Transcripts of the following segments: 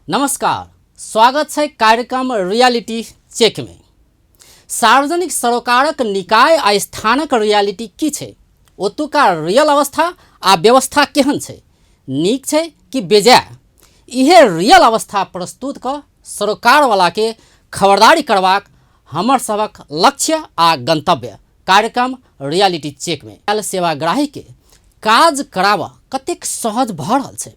नमस्कार, स्वागत छै कार्यक्रम रियलिटी चेक में। सार्वजनिक सरोकारक निकाय आ स्थानक रियलिटी की छै, ओतुका रियल अवस्था आ व्यवस्था केहन छै, नीक छै कि बेजाय, इहे रियल अवस्था प्रस्तुत कऽ सरोकारवाला के खबरदारी करबाक हमर सभक लक्ष्य आ गंतव्य कार्यक्रम रियलिटी चेक में। आयल सेवाग्राही के काज कराबऽ कतेक सहज भऽ रहल छै।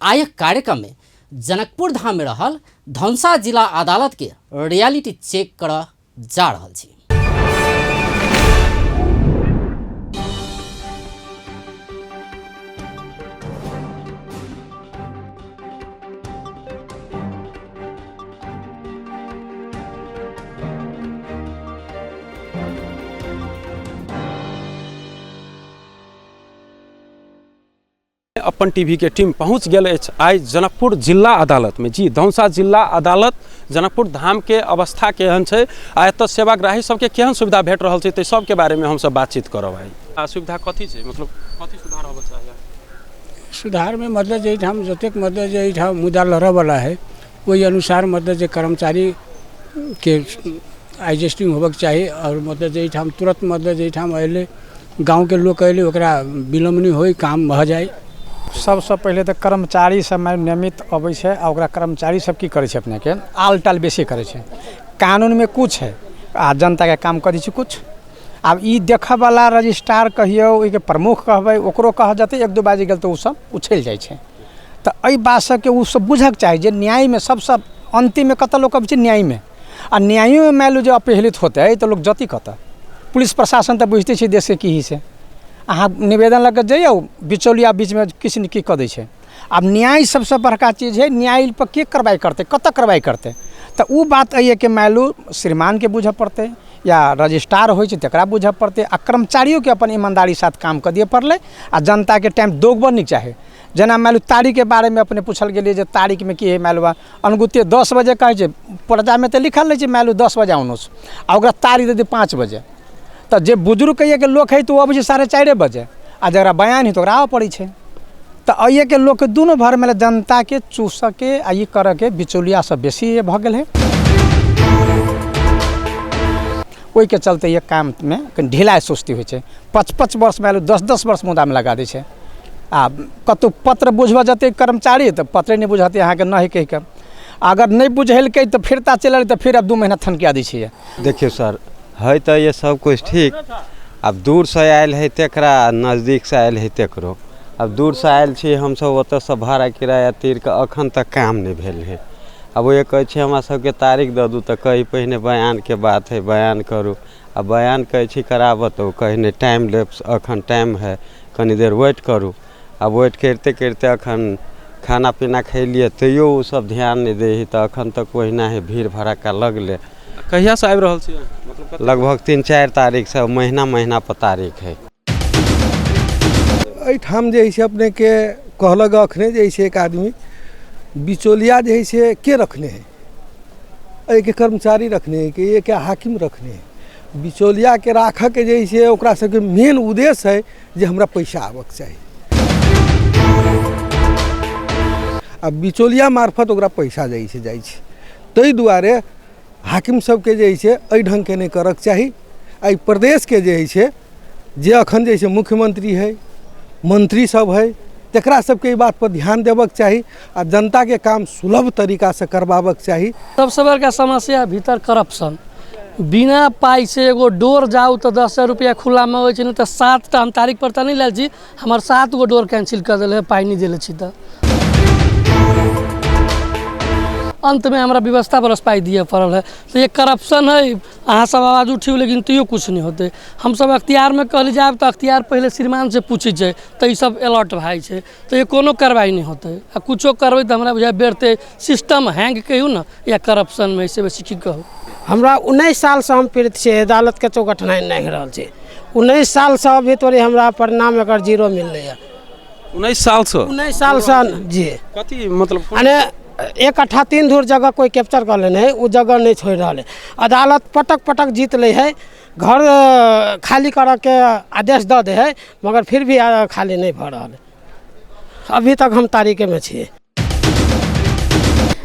आयक कार्यक्रम में जनकपुर धाम में रहल धनुषा जिला अदालत के रियलिटी चेक करऽ जा रहल छी। अपन टीवी के टीम पहुंच गेल अछि आइ जनकपुर जिला अदालत में। जी, धनुषा जिला अदालत जनकपुर धाम के अवस्था केहन छै आ एतऽ सेवाग्राही सबके केहन सुविधा भेट रहल छै, ताहि सबके बारे में हमसब बातचीत करब आइ। आ सुविधा कथी छै, मतलब कथी सुधार होबऽ चाही? सुधार में मतलब जे एहिठाम जतेक मतलब जे एहिठाम मुद्दा लड़ऽवला है ओहि अनुसार मतलब जे कर्मचारी के एडजस्टिंग होबऽके चाही और मतलब जे एहिठाम तुरंत मतलब जे एहिठाम अयलै गाँवके लोक अयलै ओकरा विलम्ब नहि होइ, काम भऽ जाइ। सबसँ पहिले तऽ कर्मचारी सब नियमित अबै छै आ ओकरा कर्मचारी सब की करै छै, अपनेके आल टाल बेसी करै छै। कानूनमे कुछ है आ जनताके काम करै छै कुछ। आब ई देखऽवला रजिस्ट्रार कहियौ, ओहिके प्रमुख कहबै, ओकरो कहऽ जेतै एक दू बाजि गेल तऽ ओसब उछलि जाइ छै। तऽ एहि बात सबके ओसब बुझऽके चाही जे न्यायमे सबसँ अन्तिममे कतऽ लोक अबै छै, न्यायमे। आ न्यायोमे मानि लियौ जे अपहेलित होतै तऽ लोक जेतै कतऽ? पुलिस प्रशासन तऽ बुझिते छियै देशके की हइ से। अहाँ निवेदन लऽ कऽ जइयौ, बिचौलिया बीचमे किछु ने किछु कऽ दै छै। आब न्याय सबसँ बड़का चीज हइ, न्यायपर के कार्रवाइ करतै, कतऽ कार्रवाइ करतै? तऽ ओ बात एहिके मानि लू श्रीमानके बुझऽ पड़तै या रजिस्ट्रार होइ छै तकरा बुझऽ पड़तै आ कर्मचारियोके अपन ईमानदारी साथ काम कऽ दिअ पड़लै आ जनताके टाइम दोगबऽ नहि चाही। जेना मानि लू तारीखके बारेमे अपने पूछल गेलियै जे तारीखमे की हइ, मानि लू अनगुते 10 बजे कहै छै, पर्चामे तऽ लिखल रहै छै मानि लू 10 बजे आउनुहोस् आ ओकरा तारीख दे दी 5 बजे। तऽ जे बुजुर्गके लोक हइ तऽ ओ अबै छै 4:30 बजे आ जकरा बयान हइ तऽ ओकरा आबऽ पड़ै छै। तऽ एहिके लोकके दुनू भरमे जनताके चूसऽके आ ई करऽके बिचौलिया सब बेसी भऽ गेल हइ। ओहिके चलते ये काममे कनि ढिलाइ सुस्ती होइ छै। 5-5 वर्ष मानि लू 10-10 वर्ष मुद्दामे लगा दै छै। आ कतहु पत्र बुझबऽ जेतै कर्मचारी तऽ पत्रे नहि बुझतै अहाँके नहि कहि कऽ, अगर नहि बुझेलकै तऽ फिरता चलि एलै तऽ फेर आब 2 महीना थनकिया दै छै। देखियौ सर, है तऽ ये सब कुछ ठीक, आब दूरसँ आयल है तकरा, नजदीकसँ आयल है तकरो। आब दूरसँ आयल छी हमसब, ओतऽसँ भाड़ा किराया तीर कऽ अखन तक काम नहि भेल है। आब ओ कहै छै हमरा सबके तारीख दऽ दू, तऽ कही पहिने बयानके बात है, बयान करू। आ बयान कहै छी कराबऽ तऽ ओ कहै नहि टाइम लेब, अखन टाइम है, कनी देर वेट करू। आ वेट करिते करिते अखन खाना पीना खैलियै तैयो ओ सब ध्यान नहि दै है, तऽ अखन तक ओहिना है, भीड़ भड़क्का लगले। कहियासँ आबि रहल छी मतलब? लगभग 3-4 तारीखसँ, महीना महीना पर तारीख है। एहिठाम जे है से अपनेके कहलक अखने जे है से एक आदमी बिचौलिया जे है से के रखने है, एहिके कर्मचारी रखने है कि एहिके हाकिम रखने है। बिचौलियाके राखऽके जे है से ओकरा सबके मेन उद्देश्य है जे हमरा पैसा आबऽके चाही आ बिचौलिया मार्फत ओकरा पैसा जाइ छै जाइ छै। ताहि दुआरे हाकिम सबके जे है से एहि ढङ्गके नहि करऽके चाही। एहि प्रदेशके जे है से जे अखन जे है से मुख्यमंत्री है, मंत्री सब है, तकरा सबके ई बात पर ध्यान देबऽके चाही आ जनताके काम सुलभ तरीकासँ करबाबऽके चाही। सबसँ बड़का समस्या भीतर करप्शन। बिना पाइ से एगो डोर जाउ तऽ 10,000 रुपया खुलामे अबै छै, नहि तऽ 7टा हम तारीख पर तऽ नहि लायल छी, हमर 7 गो डोर कैंसिल कऽ देले, पाइ नहि देले छी। तऽ अन्तमे हमरा व्यवस्था बरस पाइ दिअ पड़ल है। तऽ ये करप्शन है, अहाँ सब आवाज उठियौ लेकिन तैयो किछु नहि होतै। हमसब अख्तियारमे कहली जायब तऽ अख्तियार पहिले श्रीमानसँ पूछै छै तऽ ई सब अलर्ट भए जाइ छै, तऽ ये कोनो कार्रवाइ नहि होतै। आ कुछो करबै तऽ हमरा बुझाइ बेरते सिस्टम हैंग कहियौ ने या करप्शनमे, एहिसँ बेसी की कहू। हमरा 19 सालसँ हम पीड़ित छियै, अदालतके चौखट नहि रहल छै। 19 सालसँ अभी तोरे हमरा परिणाम एकर जीरो मिललैए। 19 सालसँ? 19 सालसँ जी। कथी मतलब? अने 1 कट्ठा 3 धूर जगह कोइ कैप्चर कऽ लेने है, ओ जगह नहि छोड़ि रहल है। अदालत पटक पटक जीत लै है, घर खाली करऽके आदेश दऽ दै है, मगर फिर भी खाली नहि भऽ रहल है। अभी तक हम तारीखेमे छियै।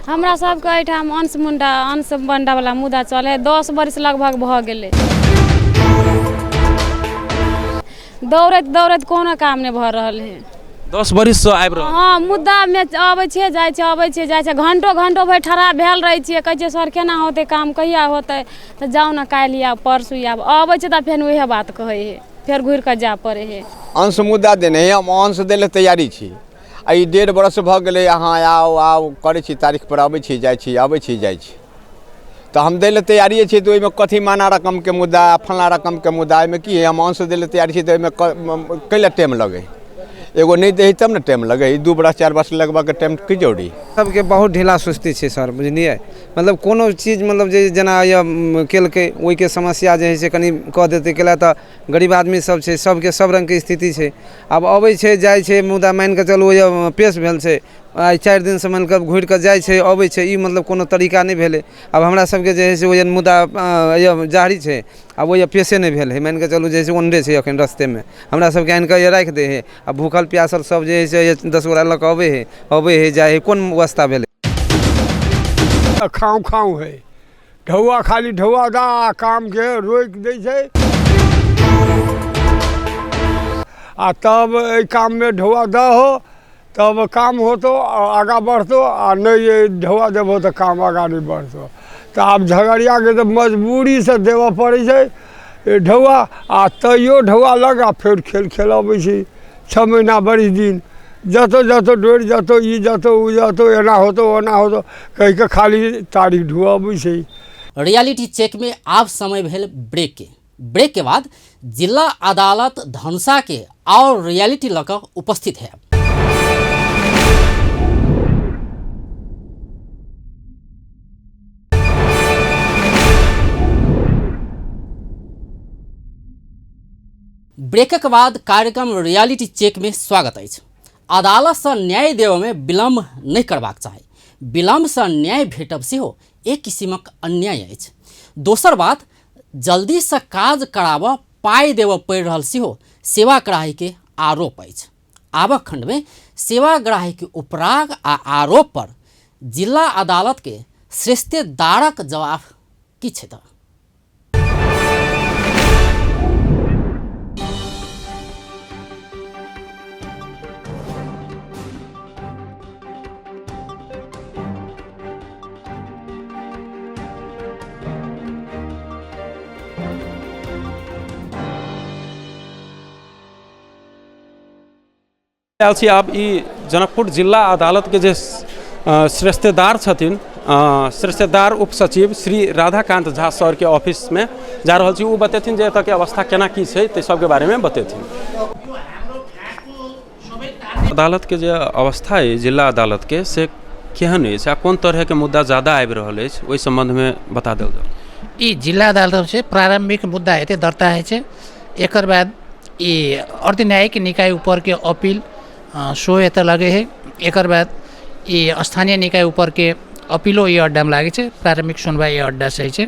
हमरा सबके एहिठाम अंश मुंडा अंश बंडावला मुद्दा चलै है, 10 बरिस लगभग भऽ गेलै। दौड़ैत दौड़ैत कोनो काम नहि भऽ रहल है। 10 बरिससँ आबि रहल? हँ, मुद्दामे अबै छियै जाइ छियै, अबै छियै जाइ छियै, घंटो घंटो भरि ठड़ा भेल रहै छियै। कहै छियै सर केना होतै काम, कहिया होतै? तऽ जाउ ने काल्हि आयब परसू आयब। अबै छियै तऽ फेर उएह बात कहै है, फेर घुरि कऽ जाय पड़ै है। अंश मुद्दा देने है, हम अंश दै लए तैयारी छी। आ ई 1.5 बरस भऽ गेलै, अहाँ आउ आउ करै छी, तारीख पर अबै छी जाइ छी, अबै छी जाइ छी, तऽ हम दै लए तैयारिए छी। तऽ ओहिमे कथी माना रकमके मुद्दा फल्लाँ रकमके मुद्दा, एहिमे की है? हम अंश दै लए तैयार छी, तऽ ओहिमे कै लए टाइम लगै? एगो नहि दै तब ने टाइम लगै। 2 बरस 4 बरस लगबाके टाइम की जरूरी? सबके बहुत ढीला सुस्ती छै सर, बुझलियै? मतलब कोनो चीज मतलब जे जेना केलकै ओहिके समस्या जे हइ से कनि कऽ देतै, कैला तऽ गरीब आदमी सब छै, सबके सब रङ्गके स्थिति छै। आब अबै छै जाइ छै, मुदा मानिकऽ चलू ओहि पेश भेल छै, आइ 4 दिनसँ मानिकऽ घुरिकऽ जाइ छै अबै छै, ई मतलब कोनो तरीका नहि भेलै। आब हमरा सबके जे हइ से ओहि मुद्दा जारी छै, आब ओहि पेशे नहि भेल हइ, मानिकऽ चलू जे हइ से ओन्ने छै एखन रस्तेमे, हमरा सबके आनिकऽ राखि दै हइ। आ भूखल प्यासल सब जे हइ से 10 गोरा लऽ कऽ अबै हइ, अबै हइ जाइ हइ, कोन व्यवस्था भेलै? खाउ खाउ है ढौआ, खाली ढौआ दा कामके रोकि दै छै। आ तब एहि काममे ढौआ दहो तब काम होतो आगाँ बढ़तो, आ नहि ढौआ देबहो तऽ काम आगाँ नहि बढ़तो। तऽ आब झगड़ियाके तऽ मजबूरीसँ देबऽ पड़ै छै ढौआ, आ तैयो ढौआ लग आ फेर खेल खेलबै छी 6 महीना बरिस दिन, जतो जतो डोरि जतो ई जतो ओ जतो एना होतो ओना होतो कहिके खाली तारीख ढुअबै छै। रियलिटी चेक में आब समय भेल ब्रेक के। ब्रेक के बाद जिला अदालत धनुषा के और रियलिटी लऽ कऽ उपस्थित है। ब्रेकक बाद कार्यक्रम रियलिटी चेक में स्वागत अछि। अदालतसँ न्याय देबऽमे विलम्ब नहि करबाक चाही। विलम्बसँ न्याय भेटब सेहो एक किसिमक अन्याय अछि। दोसर बात, जल्दीसँ काज कराबऽ पाइ देबऽ पड़ि रहल सेहो सेवाग्राहीके आरोप अछि। आबक खण्डमे सेवाग्राहीके उपराग आ आरोप पर जिला अदालतके श्रेष्ठेदारक जवाब की छै? तऽ आयल छी आब ई जनकपुर जिला अदालत के जे श्रेष्ठेदार छथिन, श्रेष्ठेदार उप सचिव श्री राधाकांत झा सर के ऑफिस में जा रहल छी। ओ बतेथिन जे एतऽ के अवस्था केना की छै, ताहि सबके बारे में बतेथिन। अदालत के जे अवस्था अइ जिला अदालत के से केहन अछि आ कोन तरह के मुद्दा ज्यादा आबि रहल अछि, ओहि संबंध में बता देल जाउ। ई जिला अदालत से प्रारंभिक मुद्दा हेतै दर्ता होइ छै, एकर बाद ई अर्धन्यायिक निकाय ऊपर के अपील सो एतऽ लगे है, एकर बाद ई स्थानीय निकाय ऊपर के अपीलो ई अड्डामे लागै छै, प्रारंभिक सुनवाई ई अड्डा से होइ छै।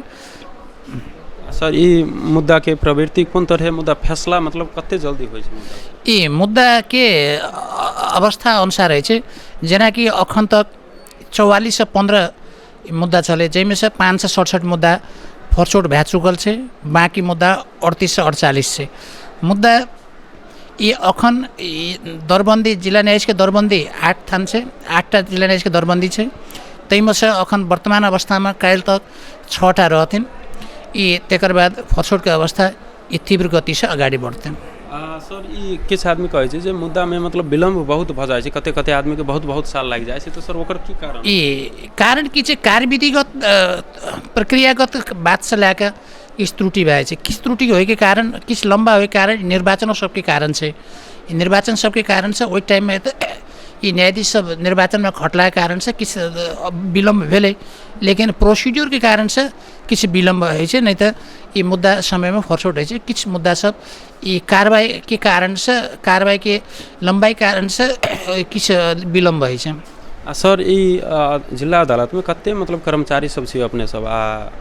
सर, ई मुद्दा के प्रवृत्ति कोन तरह मुद्दा फैसला मतलब कते जल्दी होइ छै? ई मुद्दा के अवस्था अनुसार होइ छै, जेनाकि अखन तक 4415 मुद्दा चले, जाहिमे से 567 मुद्दा फरछोट भए चुकल छै, बाँकी मुद्दा 3848 छै। मुद्दा ई अखन ई दरबन्दी जिला न्यायाधीशके दरबन्दी 8 थान छै, 8टा जिला न्यायाधीशके दरबन्दी छै, ताहिमे से अखन वर्तमान अवस्थामे काल्हि तक 6टा रहथिन। ई तकर बाद फरछोटके अवस्था ई तीव्र गतिसँ अगाडि बढ़तै। सर, ई किछु आदमी कहै छै जे मुद्दामे मतलब विलम्ब बहुत भऽ जाइ छै, कते कते आदमीके बहुत बहुत साल लागि जाइ छै, तऽ सर ओकर की कारण? ई कारण की छै, कार्यविधिगत प्रक्रियागत बातसँ लए कऽ किछु त्रुटि भए जाइ छै। किछु त्रुटि होइके कारण, किछु लम्बा होइके कारण निर्वाचनो सबके कारण छै। निर्वाचन सबके कारणसँ ओहि टाइममे तऽ ई न्यायाधीश सब निर्वाचनमे खटलाके कारणसँ किछु विलम्ब भेलै, लेकिन प्रोसीड्योरके कारणसँ किछु विलम्ब होइ छै, नहि तऽ ई मुद्दा समयमे फरछोट होइ छै। किछु मुद्दा सब ई कारवाहीके कारणसँ, कारवाहीके लम्बाइ कारणसँ किछु विलम्ब होइ छै। आ सर, ई जिला अदालतमे कते मतलब कर्मचारी सब छै अपने सब, आ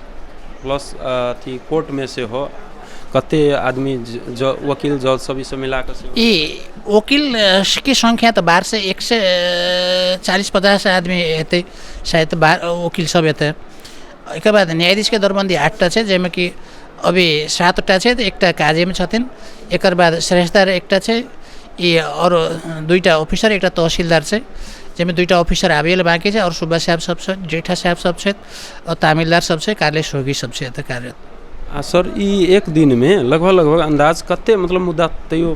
प्लस अथी कोर्टमे सेहो कते आदमी वकील जज सब ई सब मिला कऽ? ई वकील के संख्या तऽ 1201 40-50 आदमी हेतै शायद वकील सब हेतै। एकर बाद न्यायाधीशके दरबन्दी 8टा छै, जाहिमे कि अभी 7टा छै तऽ एकटा काजेमे छथिन। एकर बाद श्रेष्ठदार एकटा छै, ई आओर 2टा ऑफिसर, एकटा तहसीलदार छै, जाहिमे 2टा ऑफिसर आबै लए बाँकी छै। आओर सूबा साहब सब छै, जेठा साहब सब छथि, आओर तामिलदार सब छै, कार्यालय सहयोगी सब छै एतऽ कार्यरत। आ सर ई एक दिनमे लगभग लगभग अन्दाज कते मतलब मुद्दा तैयो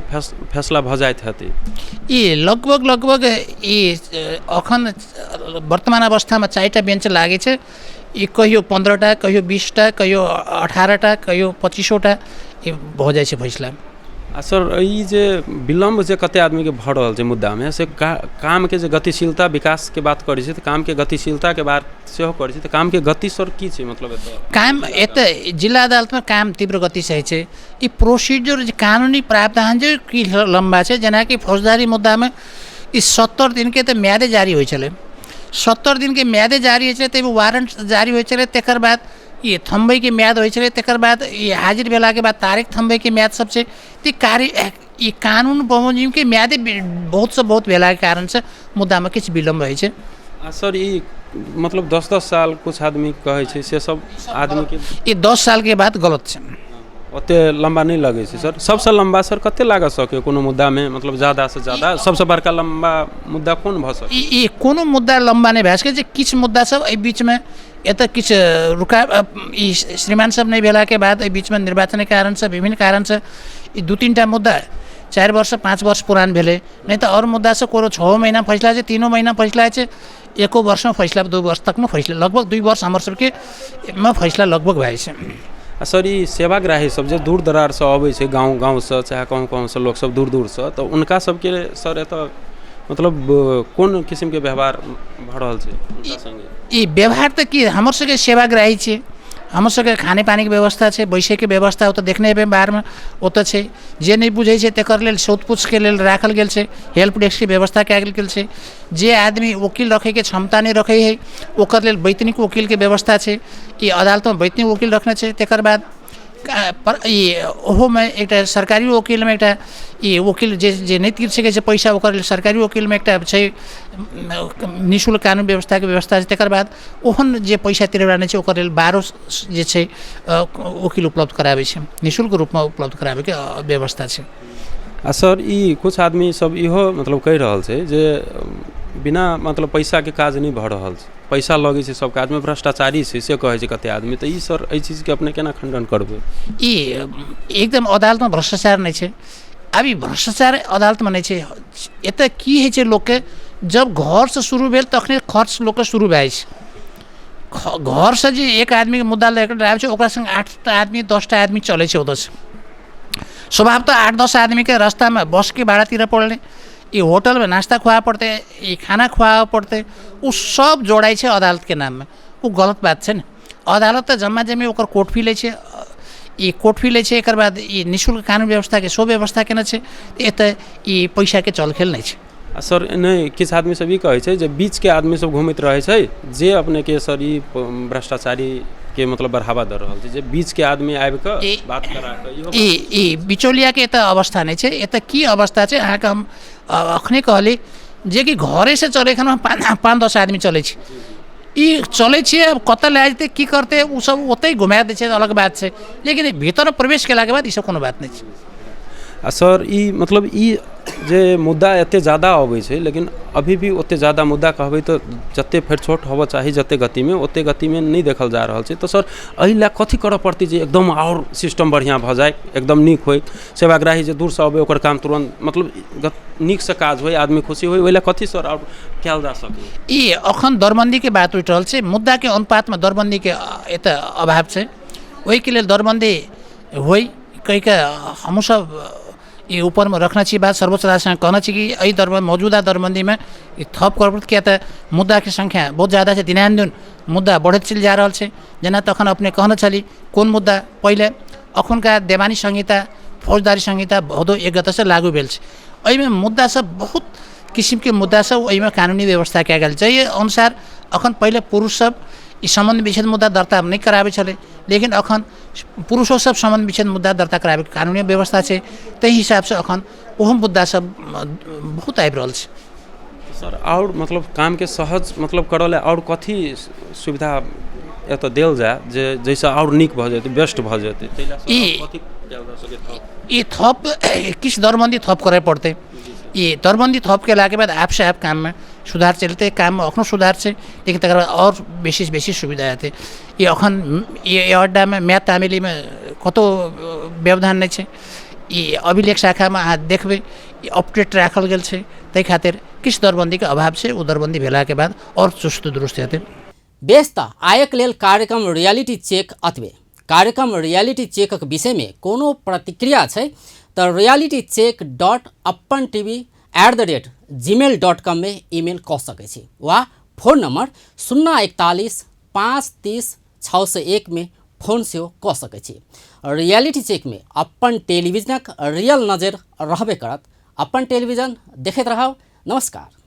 फैसला भऽ जाइत हेतै? ई लगभग लगभग ई अखन वर्तमान अवस्थामे 4टा बेंच लागै छै। ई कहियो 15टा, कहियो 20टा, कहियो 18टा, कहियो 25टा ई भऽ जाइ छै फैसला। आ सर ई जे विलम्ब जे कते आदमीके भऽ रहल छै मुद्दामे, से कामके जे गतिशीलता विकासके बात करै छै तऽ कामके गतिशीलताके बात सेहो करै छै, तऽ कामके गति सर की छै मतलब एतऽ? काम एतऽ जिला अदालतमे काम तीव्र गतिसँ होइ छै। ई प्रोसीजर जे कानूनी प्रावधान जे की लम्बा छै, जेनाकि फौजदारी मुद्दामे ई 70 दिनके तऽ म्यादे जारी होइ छलै, 70 दिनके म्यादे जारी होइ छलै, ताहिमे वारंट जारी होइ छलै, तकर बाद ई थम्बैके म्याद होइ छलै, तकर बाद ई हाजिर भेलाके बाद तारिख थम्बैके म्याद सब छै। ती कार्य ई कानून बमोजिमके म्यादे बहुतसँ बहुत भेलाके कारणसँ मुद्दामे किछु विलम्ब होइ छै। आ सर ई मतलब 10-10 साल कुछ आदमी कहै छै, से सब आदमीके ई 10 सालके बात गलत छै, ओते लम्बा नहि लगै छै सर। सबसँ लम्बा सर कते लागऽ सकै कोनो मुद्दामे, मतलब ज्यादासँ ज्यादा सबसँ बड़का लम्बा मुद्दा कोन भऽ सकै? ई कोनो मुद्दा लम्बा नहि भए सकै छै। किछु मुद्दा सब एहि बीचमे एतऽ किछु रुका ई श्रीमान सब नहि भेलाके बाद एहि बीचमे निर्वाचनके कारणसँ विभिन्न कारणसँ ई 2-3टा मुद्दा 4 वर्ष 5 वर्ष पुरान भेलै, नहि तऽ आओर मुद्दा सब कोनो 6 महिना फैसला छै, 3 महिना फैसला छै, 1 वर्षमे फैसला 2 वर्ष तकमे फैसला लगभग 2 वर्ष हमर सबके मे फैसला लगभग भए जाइ छै। आ सर ई सेवाग्राही सब जे दूर दरारसँ अबै छै, गाँव गाँवसँ चाहे कहूँ कहूँसँ लोक सब दूर दूरसँ, तऽ हुनका सबके सर एतऽ मतलब कोन किसिमके व्यवहार भऽ रहल छै हुनका सङ्गे? ई व्यवहार तऽ की हमर सबके सेवाग्राही छै, हमर सबके खाने पानीके व्यवस्था छै, बैसैके व्यवस्था ओतऽ देखने हेबै बाहरमे ओतऽ छै। जे नहि बुझै छै तकर लेल सोधपुछके लेल राखल गेल छै, हेल्प डेस्कके व्यवस्था कयल गेल छै। जे आदमी वकील रखैके क्षमता नहि रखै है ओकर लेल वैतनिक वकीलके व्यवस्था छै, ई अदालतमे वैतनिक वकील रखने छै। तकर बाद ई ओहोमे एकटा सरकारी वकीलमे एकटा ई वकील जे जे नहि तीर सकै छै पैसा ओकर लेल सरकारी वकीलमे एकटा छै निःशुल्क कानून व्यवस्थाके व्यवस्था छै। तकर बाद ओहन जे पैसा तिरैवला नहि छै ओकर लेल 12 जे छै वकील उपलब्ध कराबै छै, निःशुल्क रूपमे उपलब्ध कराबैके व्यवस्था छै। आ सर ई कुछ आदमी सब इहो मतलब कहि रहल छै जे बिना मतलब पैसाके काज नहि भऽ रहल छै, पैसा लगै छै सब काजमे, भ्रष्टाचारी छै से कहै छै कते आदमी, तऽ ई सर एहि चीजके अपने केना खण्डन करबै? ई एकदम अदालतमे भ्रष्टाचार नहि छै। आब ई भ्रष्टाचार अदालतमे नहि छै। एतऽ की होइ छै लोकके जब घरसँ शुरू भेल तखने खर्च लोकके शुरू भए जाइ छै। घरसँ जे एक आदमीके मुद्दा लए कऽ आबै छै ओकरा सङ्ग 8टा आदमी 10टा आदमी चलै छै ओतऽसँ। स्वभाव तऽ 8-10 आदमीके रास्तामे बसके भाड़ा तिरऽ पड़लै, ई होटलमे नास्ता खुआबऽ पड़तै, ई खाना खुआबऽ पड़तै, ओ सब जोड़ाइ छै अदालतके नाममे। ओ गलत बात छै ने। अदालत तऽ जम्मा जम्मी ओकर कोर्ट फी लै छै, ई कोर्ट फी लै छै, एकर बाद ई निःशुल्क कानून व्यवस्थाके सेहो व्यवस्था केने छै। एतऽ ई पैसाके चलखेल नहि छै। आ सर नहि किछु आदमी सब ई कहै छै जे बीचके आदमी सब घुमैत रहै छै जे अपनेके सर ई भ्रष्टाचारीके मतलब बढ़ावा दऽ रहल छै, जे बीचके आदमी आबिकऽ बात करा कऽ ई ई बिचौलियाके एतऽ अवस्था नहि छै। एतऽ की अवस्था छै अहाँके हम अखने कहली जेकि घरेसँ चलै खन 5-10 आदमी चलै छै, ई चलै छियै अब कतऽ लए जेतै की करतै ओ सब ओतहि घुमा दै छै, अलग बात छै, लेकिन भीतर प्रवेश केलाके बाद ई सब कोनो बात नहि छै। आ सर ई मतलब ई जे मुद्दा एते ज्यादा अबै छै, लेकिन अभी भी ओते ज्यादा मुद्दा कहबै तऽ जते फेर छोट होबऽ चाही जते गतिमे ओते गतिमे नहि देखल जा रहल छै। तऽ सर एहि लए कथी करऽ पड़तै जे एकदम आओर सिस्टम बढ़िआँ भऽ जाय, एकदम नीक होइ, सेवाग्राही जे दूरसँ अबै ओकर काम तुरन्त मतलब नीकसँ काज होइ, आदमी खुशी होइ, ओहि लए कथी सर आओर कयल जा सकै? ई अखन दरबन्दीके बात उठि रहल छै। मुद्दाके अनुपातमे दरबन्दीके एतऽ अभाव छै, ओहिके लेल दरबन्दी होइ कहिके हमहूँसब ई ऊपरमे रखने छी बात, सर्वोच्च अदालतसँग कहने छी कि एहि मौजूदा दरबन्दीमे ई थप करऽ पड़त, किया तऽ मुद्दाके संख्या बहुत ज्यादा छै, दिनानुदिन मुद्दा बढ़ैत चलि जा रहल छै। जेना तखन अपने कहने छली कोन मुद्दा पहिले अखुनका देवानी संहिता फौजदारी संहिता भदौ 1 गतेसँ लागू भेल छै, एहिमे मुद्दा सब बहुत किसिमके मुद्दा सब ओहिमे कानुनी व्यवस्था कयल गेल छै। जाहि अनुसार अखन पहिले पुरुष सब ई सम्बन्ध विच्छेद मुद्दा दर्ता नहि कराबै छलै, लेकिन अखन पुरुषो सब सम्बन्ध विच्छेद मुद्दा दर्ता कराबैके कानुनी व्यवस्था छै, ताहि हिसाबसँ अखन ओहो मुद्दा सब बहुत आबि रहल छै। सर, आओर मतलब कामके सहज मतलब करऽ लए आओर कथी सुविधा एतऽ देल जाय जे जाहिसँ आओर नीक भऽ जेतै, बेस्ट भऽ जेतै, ताहि लए सर ई कथी कयल जा सकैत है? ई थप किछु दरबन्दी थप करय पड़तै। ई दरबन्दी थप केलाके बाद आपसे आप काममे सुधार चलतै। काममे अखनो सुधार छै, लेकिन तकर बाद आओर बेसीसँ बेसी सुविधा हेतै। ई अखन ई अड्डामे म्याद तामिलीमे कतौ व्यवधान नहि छै। ई अभिलेख शाखामे अहाँ देखबै, ई अपडेट राखल गेल छै। ताहि खातिर किछु दरबन्दीके अभाव छै। ओ दरबन्दी भेलाके बाद आओर चुस्त दुरुस्त हेतै। बेस, तऽ आयक लेल कार्यक्रम रियलिटी चेक अतबे। कार्यक्रम रियलिटी चेकक विषयमे कोनो प्रतिक्रिया छै तऽ realitycheck.apantv@gmail.com मे ईमेल कऽ सकै छी वा फोन नंबर 041 530 601 मे फोन सेहो कऽ सकै छी। रियलिटी चेकमे अपन टेलीविजनक रियल नजर रहबे करत। अपन टेलीविजन देखैत रहब। नमस्कार।